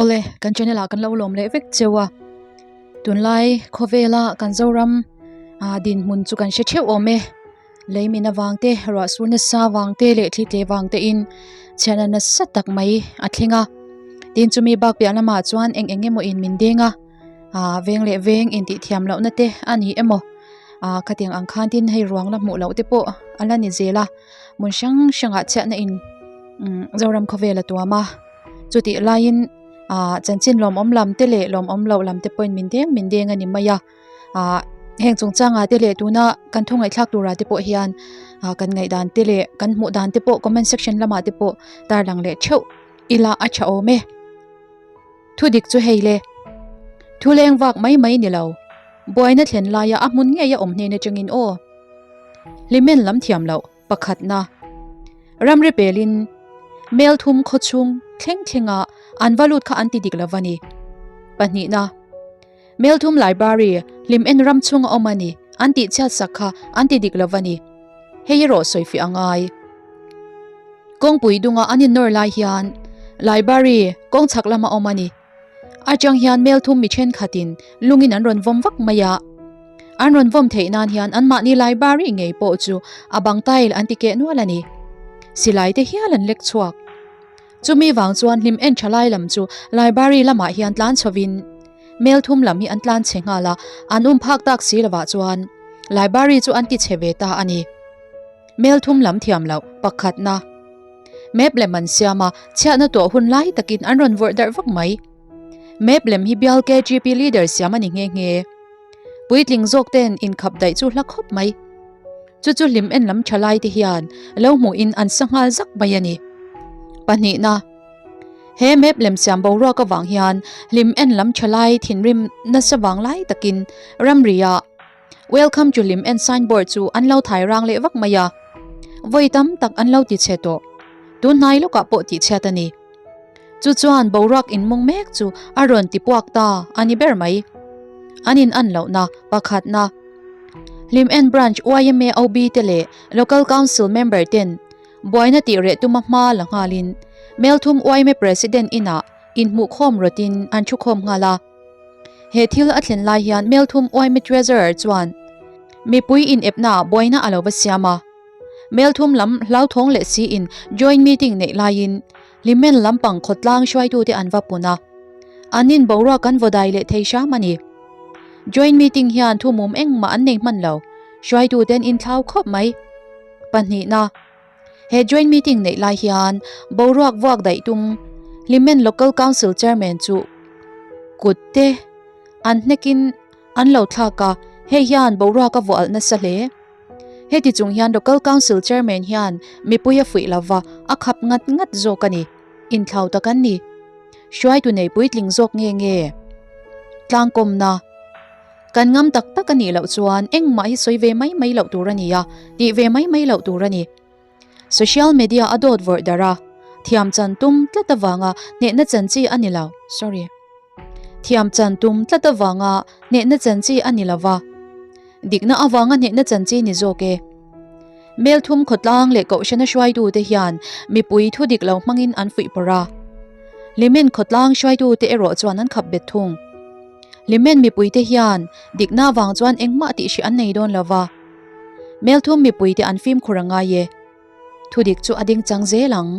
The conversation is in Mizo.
Awle, kan channel ah kan lo lawm leh vek cheu a, tunlai khawvela kan Zoram ah dinhmun chu kan hre theuh awm e, lei min avang te ruah sur nasa vang te leh thli tle vang te in chhiatna nasa tak mai a thleng a, tin chumi bak piah lamah chuan eng eng emaw in min deng a. ah veng leh veng intih thiam loh na te a ni emaw ah khatiang ang khan tin hei ruang la hmuh loh te pawh a la ni zel a hmun hrang hrangah chhiatna in umm zoram khawvel a tuam a chutih laiin ah chanchin lawmawm lam te leh lawmawm loh lam te pawhin min deng min deng a ni mai a ah heng chungchangah te leh tuna kan thu ngaihthlak turah te pawh hian ah kan ngaihdan te leh kan hmuh dan te pawh comment section lamah te pawh tarlang leh theuh ila a tha awm e. Thu dik chu hei le. Thu leng vak mai mai ni lo. Buaina thlen laia a hmun ngei a awm hnen atangin aw. Hlimen lam thiam loh pakhatna. Ramri pelin mel thum khaw chhung thleng thlenga an va lut kha an ti dik lo va ni. Pahnihna. Mel thum library hlim en ram chhunga awm a ni an tih chhiat sak kha an ti dik lo va ni. Hei erawh sawifiah a ngai. Kawngpui dunga an innawr lai hian library kawng chhak lama awm a ni. A chang hian mel thum mi thenkhatin lungin an rawn vawm vak mai a. An rawn vawm theih nan hian anmahni library ngei pawh chu a bang tile an ti keh nual a ni. Silai te hial an lek chhuak. Chumi vang chuan hlim en tha lai lam chu library lamah hian tlan chhovin mel thum lam hi an tlan chhe nghal a, an um phak tak si lovah chuan library chu an ti chhe ve ta a ni. Mel thum lam thiam loh pakhatna map lem an siam a, chhiatna tawh hun lai takin an rawn vawrh darh vak mai. Map lem hi bial KGP leader siam a ni nghe nghe. Puitling zawk ten inkhap daih chu hla khawp mai. Chu chu hlim en lam tha lai te hian lo hmuhin an sa nghal zak mai a ni. Pahnihna, He map lem siam boruak avang hian hlim en lam tha lai thinrim nasa vang lai takin ramria Welcome to Lim En signboard chu an lo thai rang leh vak mai a, vawi tam tak an lo ti chhe tawh. Tun hnai lawkah pawh tih chhiat a ni. Chu chuan boruak inmung mek chu a rawn ti puak ta a ni ber mai. An in an lohna pakhatna Lim En Branch yma OB te leh Local Council member ten buaina tih reh tuma hma la nghalin Melthum yma President inah inhmuhkhawm rawtin an thukhawm nghal a. He thil a thlen lai hian Melthum yma Treasurer chuan mipui inepnaah buaina a lo va siam a. Melthum lam hlauthawng leh siin joint meeting neih laiin Hlimen lampang khawtlang hruaitute an va pun a. An in boruak an vaw dai leh thei hram a ni. Joint meeting hian thu mum engmah an nei hman lo, hruaitute an inthlau khawp mai. Pahnihna. He joint meeting neih lai hian boruak vuak daih tum Hlimen Local Council Chairman chu kut te an hnekin an lo thlak a, hei hian boruak a vuah alh nasa hle. Heti chung hian Local Council Chairman hian mipui a fuih lova a khap ngat ngat zawk a ni. Inthlau tak an ni. Hruaitu nei puitling zawk nge nge? Tlangkawmna. Kan ngam tak tak a nih loh chuan engmah hi sawi ve mai mai loh tur a ni a, tih ve mai mai loh tur a ni. Social media a dawt vawrh darh a, thiam chan tum tlat avanga hnehna chan chi a ni lo. Sorry. Thiam chan tum tlat avanga hnehna chan chi a ni lo va, dikna avanga hnehna chan chi ni zawk e. Melthum khawtlang leh kohhrana hruaitute hian mipui thu dik lo hmangin an fuih pawrh a. Hlimen khawtlang hruaitute erawh chuan an khap bet thung. Hlimen mipuite hian dikna avang chuan engmah tih hrih an nei dawn lo va. Melthum mipuite an fimkhur a ngai e. Thudik chu a ding chang zel ang.